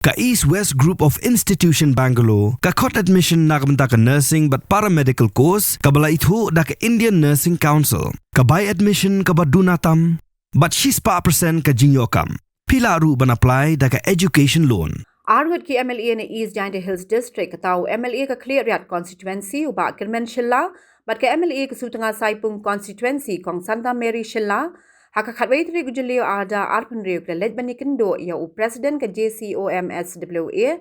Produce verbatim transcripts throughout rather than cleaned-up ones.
Ka East West Group of Institution Bangalore ka khot admission na ka bynta ka nursing bad paramedical course kaba la ithuh da ka Indian Nursing Council. Ka bai admission kaba duna tam bad shispah percent ka jingïoh kam. Phi lah ruh ban apply da ka education loan. Arngut ki M L A na East Jaintia Hills District, kata u M L A ka Khliehriat Constituency u Bah Kyrmen Shylla bad ka M L A ka Sutnga Saipung Constituency Kong Santa Mary Shylla, ha ka khatwei tarik u Jylliew arhajar arphew hynriew ki la leit ban ïakynduh ïa u President ka J C O M S W A,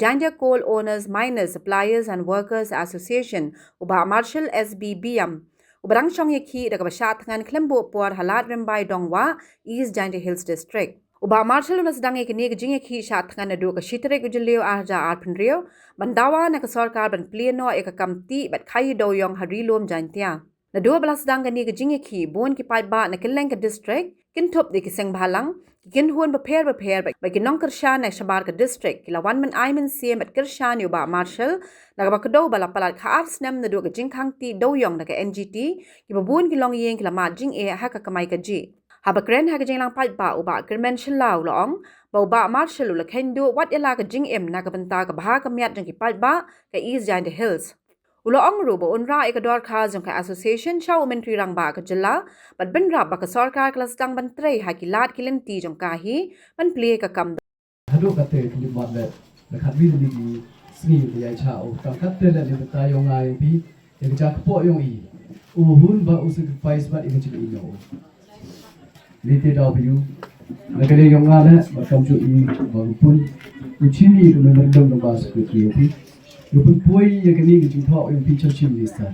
Jaintia Coal Owners, Miners, Suppliers and Workers Association, u Bah Marshal S B Biam, uba dang shong ïakhih da kaba shah thngan khlem buh por ha Lad Rymbai Dongwah, East Jaintia Hills District. U Bah Marshal u la sdang ïa kane ka jingïakhih shah thngan naduh ka shi tarik u Jylliew arhajar arphew hynriew ban dawa na ka sorkar ban plie noh ïa ka kam tih bad khaïi dewïong ha Ri Lum Jaintia. Naduh ba la sdang kane ka jingïakhih, bun ki paidbah na kylleng ka district, kynthup da ki seng bhalang, ki kynhun bapher bapher bad ki nongkyrshan na shabar ka district ki la wan mynai mynsiem bad kyrshan ïa u Bah Marshal na kaba kdew ba la palat khatar snem naduh ka jingkhang tih dewïong da ka N G T, kiba bun ki longïing ki la mad jingeh ha ka kamai kajih. Haba kren ha ka jingïalang paidbah, u Bah Kyrmen Shylla u la ong ba u Bah Marshal u la kheiñ duh wat ïa la ka jingim na ka bynta ka bha ka miat jong ki paidbah ka East Jaintia Hills. U la ong ruh ba un rah ïa ka dorkhar jong ka association sha u Myntri Rangbah ka jylla bad bynrap ba ka sorkar ka la sdang ban trei ha ki lad ki lynti jong ka hi ban plie ka kam. Haduh katte ka lip mat le, da khatwi tylli ki sngi ka ïai chah u, tang katte le, ne bynta ïong nga ïong phi, ïa ka jaka pok ïong i, u hun ba u sacrifice bad ïa ka jingim ïong u. Lite daw phi ïoh, na ka liang ïong nga le bad kam ju i ba u pun u chim i u memorandum da ba secretary ïong phi, u pun poi ïa kane ka jingthoh ïong phi cha Chief Minister.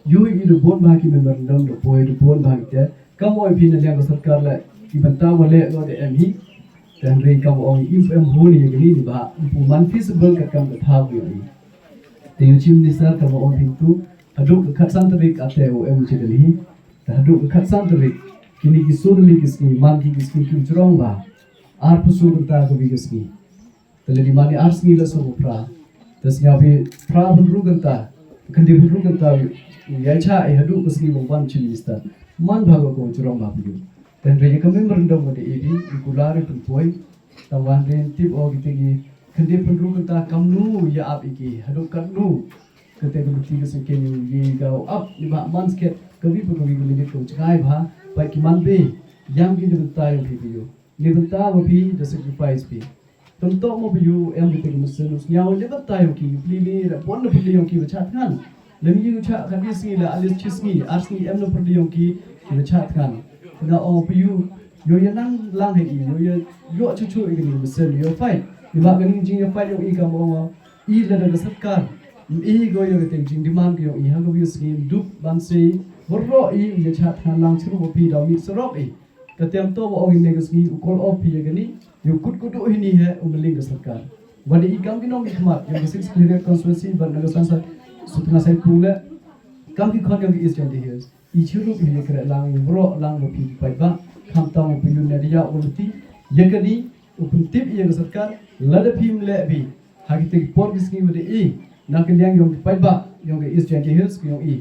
Ïoh i da bun ba ki memorandum da poi da bun ba ki te, kam ong phi na liang ka sorkar le, i bynta ba le lo da em hi. Te hynrei kam ong i em hun ïa kane ni ba u man feasible ka kam ka thaw ïong i. Te ïa u Chief Minister kam ong phi tu, haduh ka khatsan tarik ate u em u chi Delhi. Te haduh ka khatsan tarik, kine ki sur li ki sngi, man ki ki sngi ki jrong ba arphew sur kynta ka wi ka sngi. Te lei man i ar sngi la sngewbha phra. Te sngew phi phra phew hynriew kynta, khyndai phew hynriew kynta, ïa cha i haduh ka sngi ba wan Chief Minister. Man bha ka ko jrong ba phi. Te hynrei ka memorandum ka da i phi, i kular i pynpoi. Tang wan ren tip o kita ki khyndai phew hynriew kynta kamnu ïa ap i ki, haduh katnu. Kata ka beti ka sengkeng ïa ka ap, ni ba man sket, ka wi pa ka wi ka minit ka jngai bha, ba ki man be, ïam ki ni bynta ïong phi phi ïoh. Ni bynta ba phi, da sacrifice phi. Tang to mo phi ïoh, em kita ki mynsiem, ïa ni bynta ïong ki, pli ni, da pon da pli ïong ki ba chah thngan. Lem ïa u chah ka di sngi la, alis chi sngi, ar sngi em na pyrdi ïong ki, ki ba chah thngan. Nga ong phi ïoh, ïoh ïa nang lang ha i, ïoh ïa, ïoh chu chu i ka ni mynsiem, ïoh fight. Ni ba ka ni jing ïa fight ïong i ka mo, i la da ka sorkar. I go ïa ka teng jing demand ïong i, ha ka wi sngi, dup ban sei, boro i, ïa chah thngan lang chiru ba phi da mi sorok i. Ka tem to ba ong i ne ka sngi u call off phi ïa kani, ïa u kut kudu hi ni he u mling ka sorkar. Ba dei i kam ki nong ki khmat, ïa ka six Khliehriat constituency, ba na ka san sa, Sutnga Saipung le, kam ki khot ïa ka East Jaintia Hills. I chirup hi ïa kre lang, ïa bro lang ba phi ki paidbah, kham tam u phi ïa u ne ïa u lati, ïa kani, u pyntip ïa ka sorkar, lada phi mleh phi, ha kita ki por ki sngi ba dei i, na ka liang ïong ki paidbah, ïong ka East Jaintia Hills, ïong i.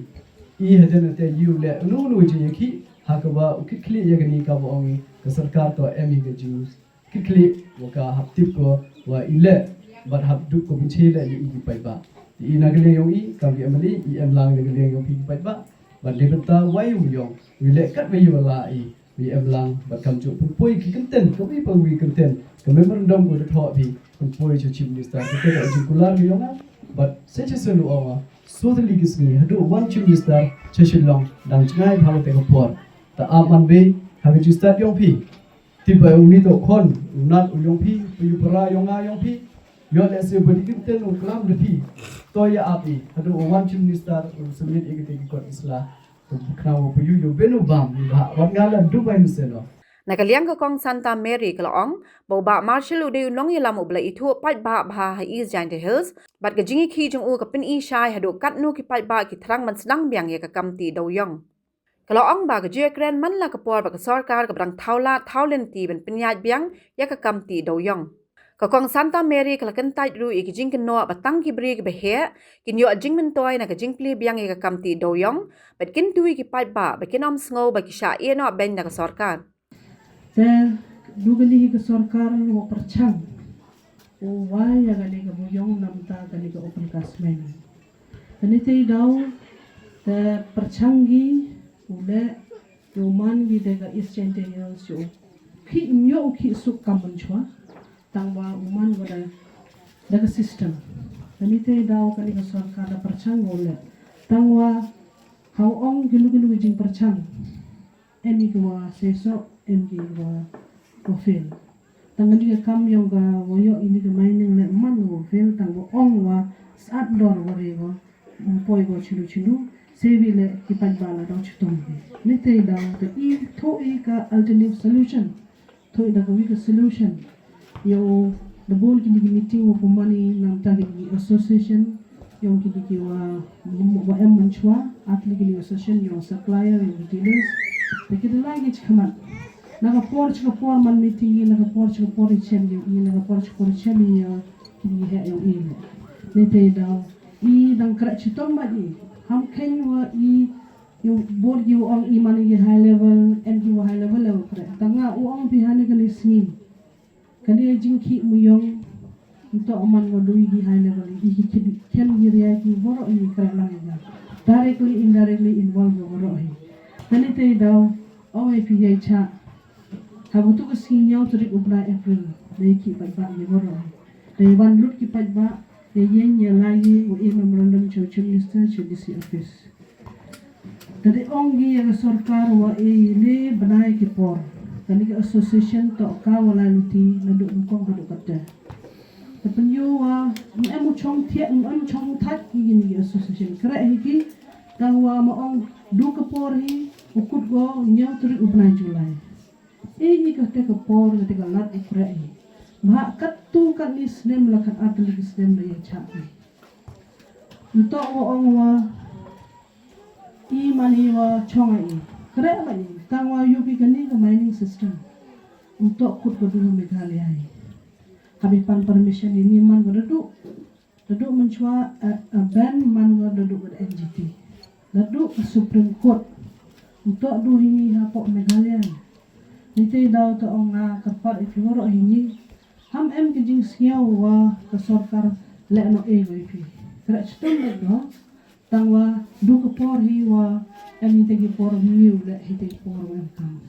I hadien te ïa u leh, unu unu jingïakhih, ha kaba u kit khlieh ïa kani kaba ong i, ka sorkar to em i ka jing. Kit khlieh, wa ka hap tip ko, wa i leh, bad hap dup ko pynche leh ïa i ki paidbah. I na ka liang ïong i, kam ki M L A, i em lang na ka liang ïong phi ki paidbah. Bad leh bynta, wa i u ïong, u leh kat wa i wa la i. Wi em lang, bad kam ju pynpoi ki kyntien, ka wi pa wi kyntien, ka memorandum ko da thoh phi, pynpoi cha Chief Minister, ka te ka jingkular ka ïong nga, bad se che se lu ong nga, so tylli ki sngi, haduh wan Chief Minister, cha Shillong, dang jngai pha te ka por. Ta ap man bei, ha ka jingstad ïong phi. Tip ba u ni to khon, u nat u ïong phi, u yu para ïong nga ïong phi. Ïoh leh se ba di kyntien u klam da phi. To ïa ap i, haduh wan Chief Minister, u submit i ka te ki kot isla. Khnang u phi ïoh ïoh ben u bam, u bha, wat nga la Dubai ni seno. Na ka liang ka Kong Santa Mary ka la ong, ba u Bah Marshal u dei u nongïalam uba la ithuh paidbah bha ha East Jaintia Hills, bad ka jingïakhih jong u ka pyni shai haduh katno ki paidbah ki thrang ban sdang biang ïa ka kam tih dewïong. Ka la ong ba ka jingïakren man la ka por ba ka sorkar kaba dang thaw lad thaw lynti ban pynïaid biang ïa ka kam tih dewïong. Ka Kong Santa Mary ka la kyntait ruh ïa ki jingkynnoh ba tang ki briew kiba heh kin ïoh jingmyntoi na ka jingplie biang ïa ka kam tih dewïong, bad kyntu ïa ki paidbah ba kin ym sngew ba ki shah ïehnoh beiñ na ka sorkar. Te, du kane hi ka sorkar wa pyrchang. U wai ïa kane ka muyong namar kane ka open cast mining. Kane te i daw te pyrshang ki u leh u man ki da ka East Jaintia Hills u khih, ym ïoh u khih suk kam mynshuwa. Tang wa u man wa da, da ka system. Kane te i daw kane ka sorkar da pyrshang u leh. Tang wa ha u ong kino kino ki jingpyrshang. Em ki wa seisoh, em ki wa, wa fail. Tang kane ka kam ïong ka wa ïoh ine ka mining leh man wa fail tang wa ong wa sat dor wa re wa. Ym poi wa chulu chulu. Sewi leh ki paidbah la dang chitom ki. Nite daw te i thoh i ka alternative solution. Thoh i da ka wi ka solution. Ïa u da bun kine ki meeting wa pynmani namar kine ki association, ïong kine ki wa, wa em mynshuwa, at least kine ki association, ïong supplier, ïong dealers. Te ki da lai ki chi khmat. Na ka por chi ka por man meeting i, na ka por chi ka por i chem ïong i, na ka por chi ka por i chem i ïa kine ki heh ïong i. Nite daw i dang khreh chitom bad i. Ham kheiñ wa i ïa u bor ïa u ong i man ïa high level, em ïa u high level ïa u khreh. Tang nga u ong phi hane kane sngi. Kane jingkhih muyong, nto man nga dui ïa high level, ïa ki khen ïa ria ki boro ïa khreh lang ïa. Directly, indirectly involved boro hi. Kane te daw, ong ai phi ïa cha. Ha butu ka sngi ñiaw tarik u bnai April, dei ki paidbah ïa boro hi. Dei wan lut ki paidbah, dei ïeng ïa lai ïa u e memorandum cha u Chief Minister cha u D C office. Te dei ong ki ïa ka sorkar wa e le bnai ki por. Kane ka association to ka wa lai luti na duk nyngkong ka duk kata. Te pynïoh wa em u chong thiah, em u chong thait ki yin ki association. Khreh hi ki tang wa ma ong duk ka por hi u kut go ñiaw tarik u bnai July. E ni kata ka por kata ka lad u khreh hi. Ba kattu katni snem la kat atli snem la ïa chak hi. Ntok wa ong wa i mani wa chong i. Khreh ba i tang wa yu ki kani ka mining system. Ntok kut ka dulu Meghalaya i. Habi pan permission ini man ka dadu. Dadu menchwa, eh, eh, ban man ka dadu ka N G T. Dadu ka Supreme Court. Ntok du hini ha pok Meghalaya. Nite daw ta ong nga kyrpad i phi waroh hini. Ham em ka jingsngew wa ka sorkar leh noh e wa i phi. Khreh chitom leh noh. Tang wa du ka por hi wa em hi te ki por hi u leh hi te ki por wa em kam.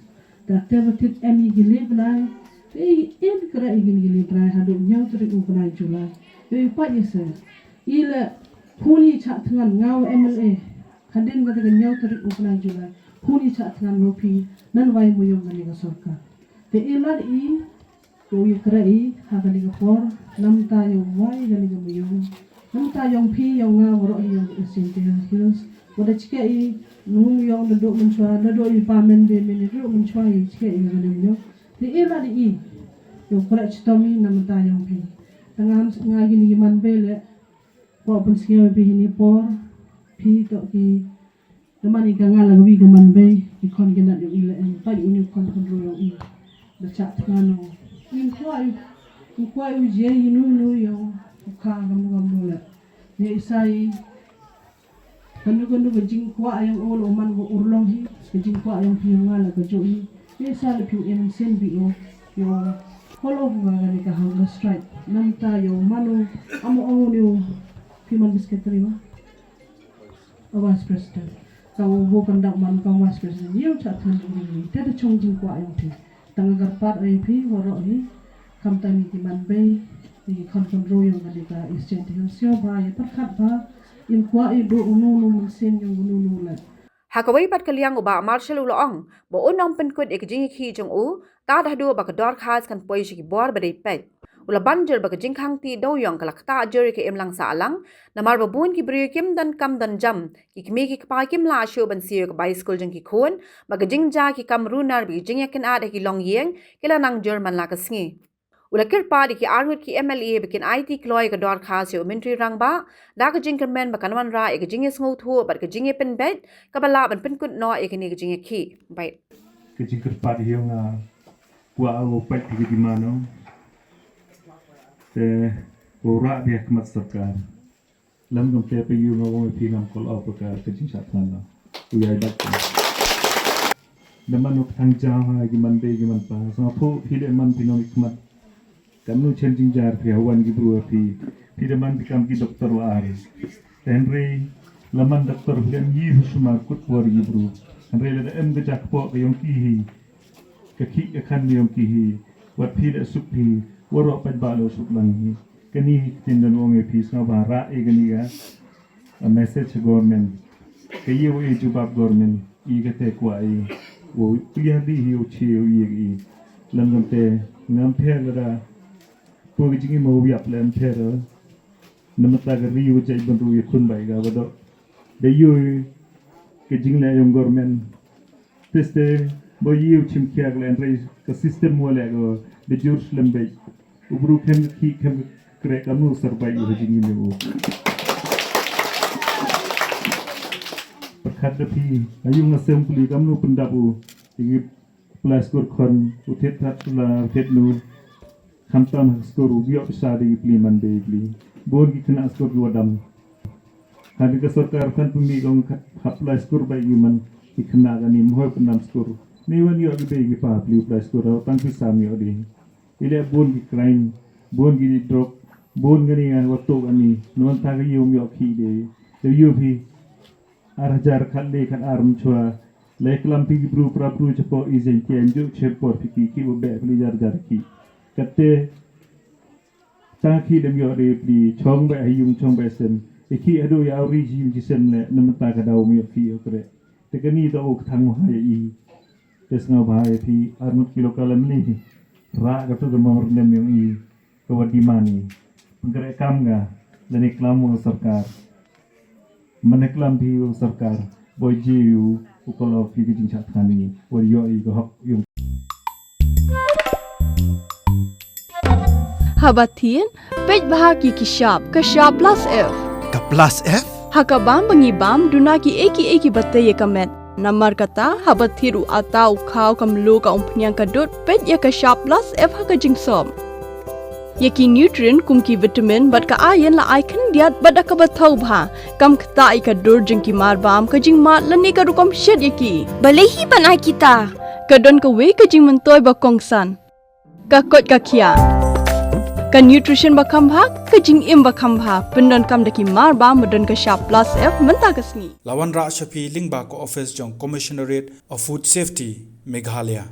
Da te wa tit em hi ki lip lai. Te i in kra i gin ki lip lai hadu ñiaw tarik u bnai July. Te i pat i se. I leh hun i chak thngan nga wa M L A. Hadien wa te ka ñiaw tarik u bnai July. Hun i chak thngan wa phi nan wai muyong kani ka sorkar. Te i lad i Ko ïa khreh i ha kani ka por namta ïong wai kani ka muyong. Namta ïong phi ïong nga waroh ïong East Jaintia Hills. Wada chike i nung ïong da dok menchwa da dok i pa men be men da dok menchwa i chike i kani muyong. Ni i la di i ïong khreh chitom i namta ïong phi. Tanga nga gini i man be le. Ko pun sngew phi hini por phi to ki Te mani ka nga la wi ka man bei i khon ki nat ïong i la em pat uni khon khon ro ïong i. Da chak tnga no. Ing kwai ing kwai u je i nu nu ïong u kha kam nu kam nu la. Ye isai. Kanu kanu ka jingkwah ïong u la man ka urlong hi. Ka jingkwah ïong phi ïong nga la ka jo i. Ye isai la phi em sen bi o ïong. Holo nga ka ni ka hunger strike. Namta ïong manu amo ong ni u phi man bisketri ma. A Vice President. Ka u bu kan dak man ka Vice President. Ïew cha than u ni. Te da chong jingkwah ïong phi. Tang gar pat ai phi waroh hi. Kam tang ni ki man bei. Ni ki khon khon ro ïong ka di ka East Jaintia Hills ïew ba ïa pyrkhat ba. Im kwah ïa du u nu nu mun sen ïong u nu nu la. Ha kawei pat ka liang u Bah Marshall u la ong ba un ym pynkut ïa ka jingïakhih jong u tad haduh ba ka dorkhas kan poi sha ki bor ba dei peit. U la ban jur ba ka jingkhang ti dewïong ka la ktah jur ïa ka imlang sahlang namar ba bun ki briew kim don kam don jam, ki kmie ki kpa kim lah shuh ban siew ïa ka bai skul jong ki khun, ba ka jingjia ki kam runar bad ki jingïakynad ha ki longïing ki la nang jur man la ka sngi. U la kyrpad ïa ki arngut ki M L A ba kin aiti kloi ïa ka dorkhas ïa u Myntri Rangbah da ka jingkyrmen ba kan wanrah ïa ka jingïasngewthuh bad ka jingïapynbeit kaba lah ban pynkut noh ïa kane ka jingïakhih. Bad ka jingkyrpad ïa nga kwah u peit ïa ka demand no. Te u rah bad ïa ka mat sorkar. Lem kam te pa ïu nga wong phi ngam call off ka ka jingshah than no. U ïai bad ka. Da man u thang jaw ha ki man bei ki man pa. Sa phu phi de man phi nong i khmat. Kamnu chen jingjia phi ha wan ki bru phi. Phi da man phi kam ki doktor wa ar. Te hynrei la man doktor phi em yi phi sumar kut por ki bru. Hynrei la da em ka jak po ka yong ki hi. Ka ki ka khan yong ki hi. Wat phi da suk phi. Waro pat ba lo suk lang hi. Kani hi ktien don wong e phi sngewbha ra e kani ga. A message government. Ka yi wa e jubab government. I ka te kwa i. Wo ya di hi u chi u yi i. Lam lam te ngam pher la da. Pu ka jing i mo u yap le am pher. Namata ka ri u jai ban ru ya kun bai ga ba do. Da yu ka jing le yong government. Teste bo yi u chim kiak le andre ka system mo le go. Da jur slem bai. U bru khem ki khem kre kamnu sar bai u jing i mo. Perkat da phi ayung assembly kamnu pendap u. Igi plaskur khon u thet that la u thet nu. Khamtam skur u biok sa di pli man be pli. Bon ki kena skur dua dam. Kan ka sorkar kan pumi gong hap plaskur bai u man ki kena gani mohoi pendam skur. Ni wan yo ki be ki pa pli plaskur tang pisa mi odi. Ile bon ki crime, bon ki drug, bon gani ngan watu gani. Nuan ta ki yum yo ki de. De yu phi. Ar hajar khat le khat ar mchwa. Lai klam pi bru pra bru chapo i jen ki anju che por pi ki ki u be pli jar jar ki. Kate ta ki dem yo de pli chong be hayung chong be sen. E ki adu ya ri ji ji sen le namata ka dau mi ki yo kre. Te kani da u thang ha ya i. Te sngewbha ya phi ar mut ki lokal amni. Ra ka tu ka mor nem yong i. Ka wat demand i. Pengkre kam ga lane klam wa sorkar. Mane klam phi wa sorkar. Boy ji u u kolo phi ki jingchat thani. Wa yo i ka hok yung. Haba thin, peit bha ki ki shap, ka shap plus F. Ka plus F? Ha ka bam ba ngi bam, duna ki eki eki bate ye ka met. Namar kata, haba thir u ata u khaw ka mlu ka umphniang ka dud, peit ya ka shap plus F ha ka jingsop. Ya ki nutrient kum ki vitamin bad ka iron la ai khyndiat bad da ka ba thaw bha. Kam kata i ka dur jing ki mar bam ka jingmat lane ka rukom shet ya ki. Balei hi ban ai kita? Ka don ka wei ka jingmyntoi ba kongsan. Ka koit ka khia. Ka nutrition ba kham bha, ka jingim ba kham bha. Pyndon kam da ki mar bam ba don ka shap plus F mynta ka sngi. Lawan rah shapi lingba ka office jong Commissionerate of Food Safety, Meghalaya.